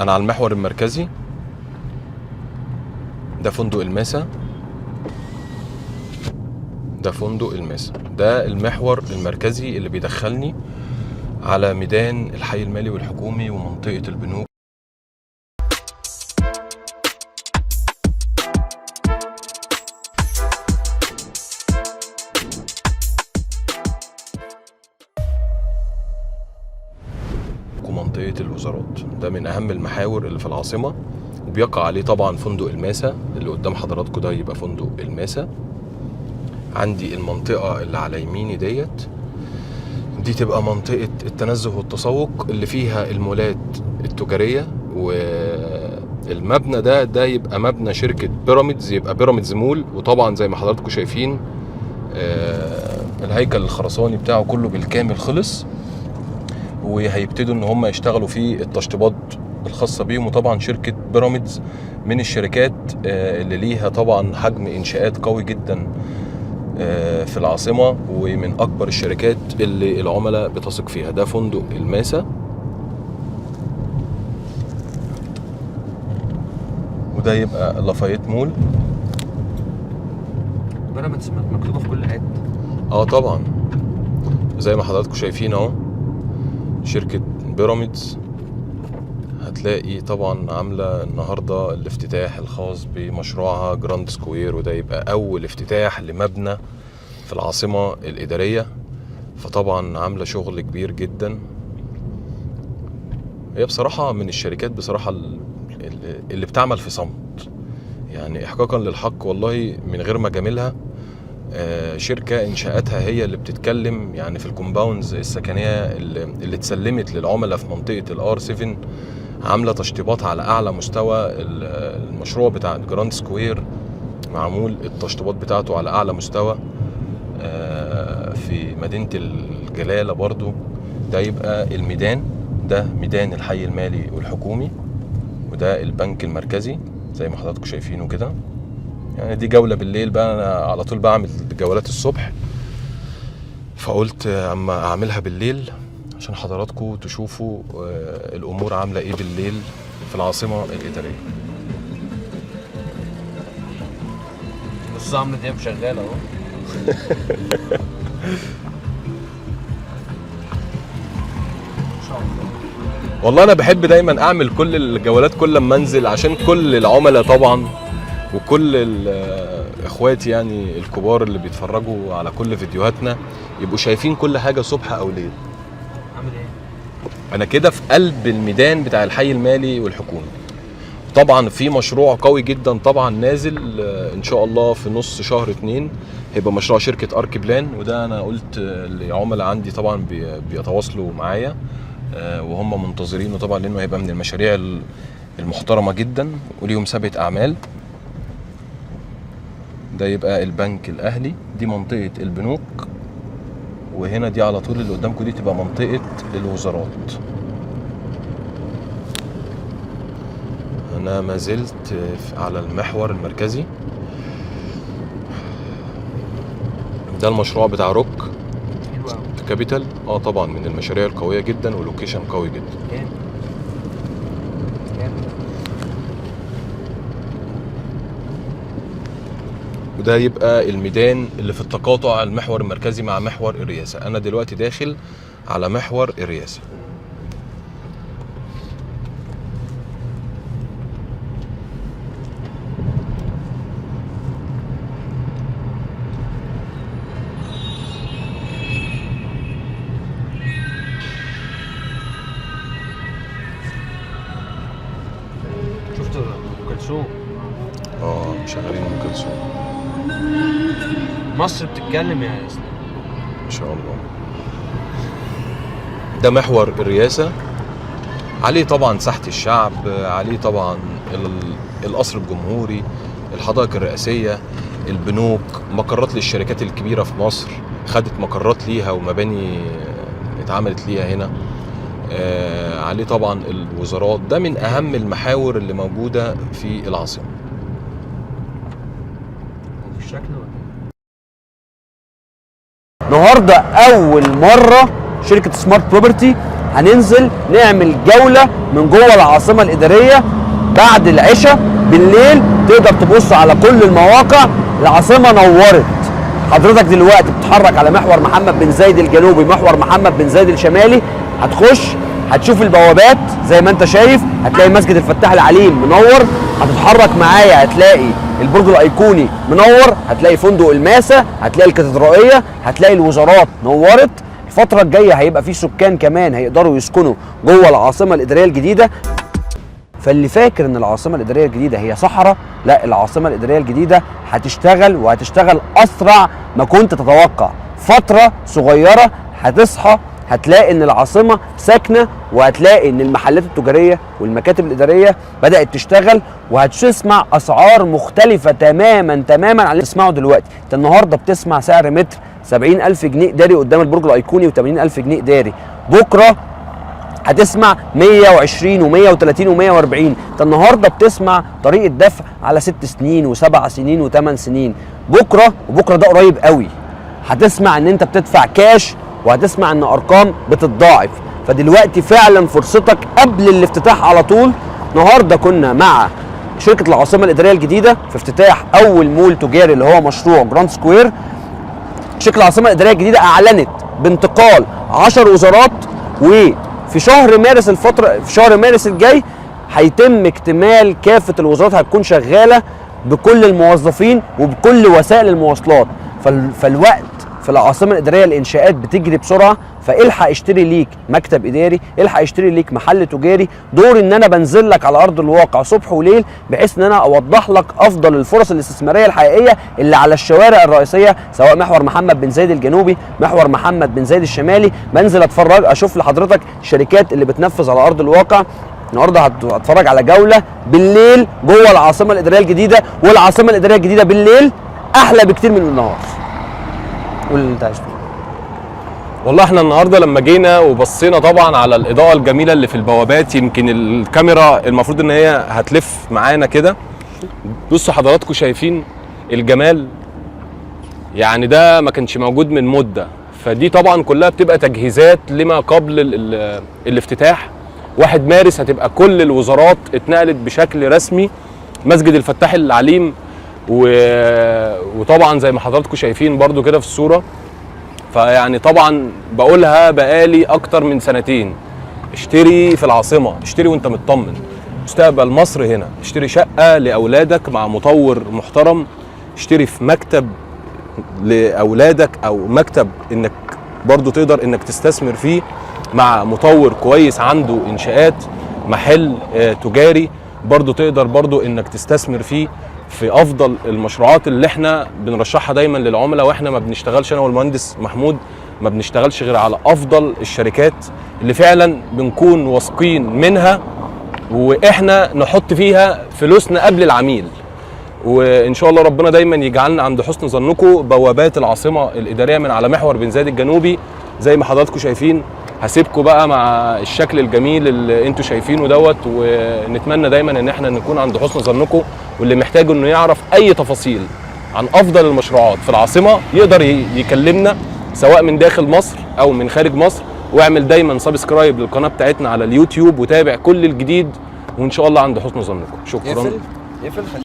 انا على المحور المركزي. ده فندق الماسة، ده فندق الماسة، ده المحور المركزي اللي بيدخلني على ميدان الحي المالي والحكومي ومنطقة البنوك. ومنطقة الوزارات. ده من أهم المحاور اللي في العاصمة، وبيقع عليه طبعا فندق الماسة اللي قدام حضراتكم ده، يبقى فندق الماسة. عندي المنطقة اللي على يميني ديت، دي تبقى منطقة التنزه والتسوق اللي فيها المولات التجارية. والمبنى ده يبقى مبنى شركة بيراميدز، يبقى بيراميدز مول. وطبعا زي ما حضراتكم شايفين الهيكل الخرساني بتاعه كله بالكامل خلص، وهيبتدوا ان هم يشتغلوا في التشطيبات الخاصة بيهم. وطبعا شركة بيراميدز من الشركات اللي ليها طبعا حجم انشاءات قوي جدا في العاصمة، ومن اكبر الشركات اللي العملاء بتثق فيها. ده فندق الماسة، وده يبقى لافايت مول. بيراميدز مكتوبة في كل حتة. طبعا زي ما حضراتكم شايفين اهو شركة بيراميدز، هتلاقي طبعا عاملة النهاردة الافتتاح الخاص بمشروعها جراند سكوير، وده يبقى أول افتتاح لمبنى في العاصمة الإدارية. فطبعا عاملة شغل كبير جدا. هي بصراحة من الشركات بصراحة اللي بتعمل في صمت، يعني إحقاقا للحق والله من غير ما جاملها. شركة إنشاءاتها هي اللي بتتكلم، يعني في ال compounds السكنية اللي اتسلمت للعملاء في منطقة ال R 7، عاملة تشطيبات على أعلى مستوى. المشروع بتاع جراند سكوير معمول التشطيبات بتاعته على أعلى مستوى. في مدينة الجلالة برضو. ده يبقى الميدان، ده ميدان الحي المالي والحكومي، وده البنك المركزي زي ما حضراتكم شايفينه كده. يعني دي جولة بالليل بقى، أنا على طول بعمل جولات الصبح، فقلت أما أعملها بالليل عشان حضراتكم تشوفوا الأمور عاملة إيه بالليل في العاصمة الإدارية. بص عمرو دياب شغال اهو. ان شاء الله. والله أنا بحب دايما أعمل كل الجولات كل لما أنزل، عشان كل العملاء طبعا وكل اخواتي يعني الكبار اللي بيتفرجوا على كل فيديوهاتنا يبقوا شايفين كل حاجة صبح او ليل. عامل ايه؟ انا كده في قلب الميدان بتاع الحي المالي والحكومي. طبعا في مشروع قوي جدا طبعا نازل ان شاء الله في نص شهر 2، هيبقى مشروع شركة ارك بلان. وده انا قلت لعملاء عندي طبعا بيتواصلوا معايا وهم منتظرينه طبعا، لانه هيبقى من المشاريع المحترمة جدا وليهم سابقه اعمال. ده يبقى البنك الاهلي، دي منطقة البنوك، وهنا دي على طول اللي قدامكم دي تبقى منطقة الوزارات. انا ما زلت على المحور المركزي. ده المشروع بتاع روك حلو قوي كابيتال، طبعا من المشاريع القوية جدا و location قوي جدا. جامد جامد. وده يبقى الميدان اللي في التقاطع المحور المركزي مع محور الرئاسة. أنا دلوقتي داخل على محور الرئاسة. شفت ام كلثوم؟ شغالين ام كلثوم. مصر بتتكلم يا اسلام. ان شاء الله. ده محور الرئاسة، عليه طبعا ساحة الشعب، عليه طبعا القصر الجمهوري، الحدائق الرئاسية، البنوك، مقرات للشركات الكبيرة في مصر، خدت مقرات ليها ومباني اتعملت ليها هنا. عليه طبعا الوزارات. ده من أهم المحاور اللي موجودة في العاصمة. هو في الشكل ولا ايه؟ النهارده اول مرة شركة سمارت بروبرتي هننزل نعمل جولة من جوه العاصمة الادارية بعد العشاء بالليل، تقدر تبص على كل المواقع. العاصمة نورت. حضرتك دلوقتي بتتحرك على محور محمد بن زايد الجنوبي، محور محمد بن زايد الشمالي، هتخش هتشوف البوابات زي ما انت شايف، هتلاقي مسجد الفتاح العليم منور. هتتحرك معايا هتلاقي البرج الايقوني منور، هتلاقي فندق الماسة، هتلاقي الكاتدرائيه، هتلاقي الوزارات نورت. الفترة الجاية هيبقى في سكان كمان هيقدروا يسكنوا جوه العاصمة الادارية الجديدة. فاللي فاكر ان العاصمة الادارية الجديدة هي صحراء، لا، العاصمة الادارية الجديدة هتشتغل، وهتشتغل اسرع ما كنت تتوقع. فترة صغيرة هتصحى هتلاقي ان العاصمة ساكنة، وهتلاقي ان المحلات التجارية والمكاتب الادارية بدات تشتغل، وهتسمع اسعار مختلفة تماما تماما عن اللي بتسمعه دلوقتي. انت النهارده بتسمع سعر متر 70000 جنيه اداري قدام البرج الايقوني و80000 جنيه اداري. بكره هتسمع 120 و130 و140. انت النهارده بتسمع طريقه دفع على 6 سنين و7 سنين و8 سنين. بكره، وبكره ده قريب قوي، هتسمع ان انت بتدفع كاش، وهتسمع ان ارقام بتتضاعف. فدلوقتي فعلا فرصتك قبل الافتتاح على طول. النهارده كنا مع شركة العاصمة الادارية الجديدة في افتتاح اول مول تجاري اللي هو مشروع جراند سكوير. شركة العاصمة الادارية الجديدة اعلنت بانتقال 10 وزارات، وفي شهر مارس الفترة في شهر مارس الجاي هيتم اكتمال كافة الوزارات، هتكون شغالة بكل الموظفين وبكل وسائل المواصلات. فالوقت في العاصمة الادارية الانشاءات بتجري بسرعة، فالحق اشتري ليك مكتب اداري، الحق اشتري ليك محل تجاري. دوري ان انا بنزل لك على ارض الواقع صبح وليل، بحيث ان انا اوضح لك افضل الفرص الاستثمارية الحقيقية اللي على الشوارع الرئيسية، سواء محور محمد بن زايد الجنوبي، محور محمد بن زايد الشمالي. بنزل اتفرج اشوف لحضرتك الشركات اللي بتنفذ على ارض الواقع. النهارده هتفرج على جولة بالليل جوه العاصمة الادارية الجديدة، والعاصمه الادارية الجديدة بالليل احلى بكتير من النهار. قول اللي انت عايز تقوله. والله احنا النهارده لما جينا وبصينا طبعا على الاضاءة الجميلة اللي في البوابات، يمكن الكاميرا المفروض ان هي هتلف معانا كده. بصوا حضراتكم شايفين الجمال، يعني ده ما كانش موجود من مده. فدي طبعا كلها بتبقى تجهيزات لما قبل الافتتاح. 1 مارس هتبقى كل الوزارات اتنقلت بشكل رسمي مسجد الفتاح العليم، وطبعا زي ما حضراتكم شايفين برضو كده في الصورة. فيعني طبعا بقولها بقالي اكتر من سنتين، اشتري في العاصمة، اشتري وانت مطمن، مستقبل مصر هنا. اشتري شقه لاولادك مع مطور محترم، اشتري في مكتب لاولادك او مكتب انك برضو تقدر انك تستثمر فيه مع مطور كويس عنده انشاءات، محل تجاري برضو تقدر برضو انك تستثمر فيه في افضل المشروعات اللي احنا بنرشحها دايما للعملاء. واحنا ما بنشتغلش، انا والمهندس محمود ما بنشتغلش غير على افضل الشركات اللي فعلا بنكون واثقين منها، واحنا نحط فيها فلوسنا قبل العميل. وان شاء الله ربنا دايما يجعلنا عند حسن ظنكم. بوابات العاصمة الادارية من على محور بن زايد الجنوبي زي ما حضراتكم شايفين. هسيبكم بقى مع الشكل الجميل اللي انتوا شايفينه دوت، ونتمنى دايما ان احنا نكون عند حسن ظنكم. واللي محتاج انه يعرف اي تفاصيل عن افضل المشروعات في العاصمة يقدر يكلمنا، سواء من داخل مصر او من خارج مصر. واعمل دايما subscribe للقناة بتاعتنا على اليوتيوب، وتابع كل الجديد، وان شاء الله عند حسن ظنكم. شكرا. اقفل اقفل.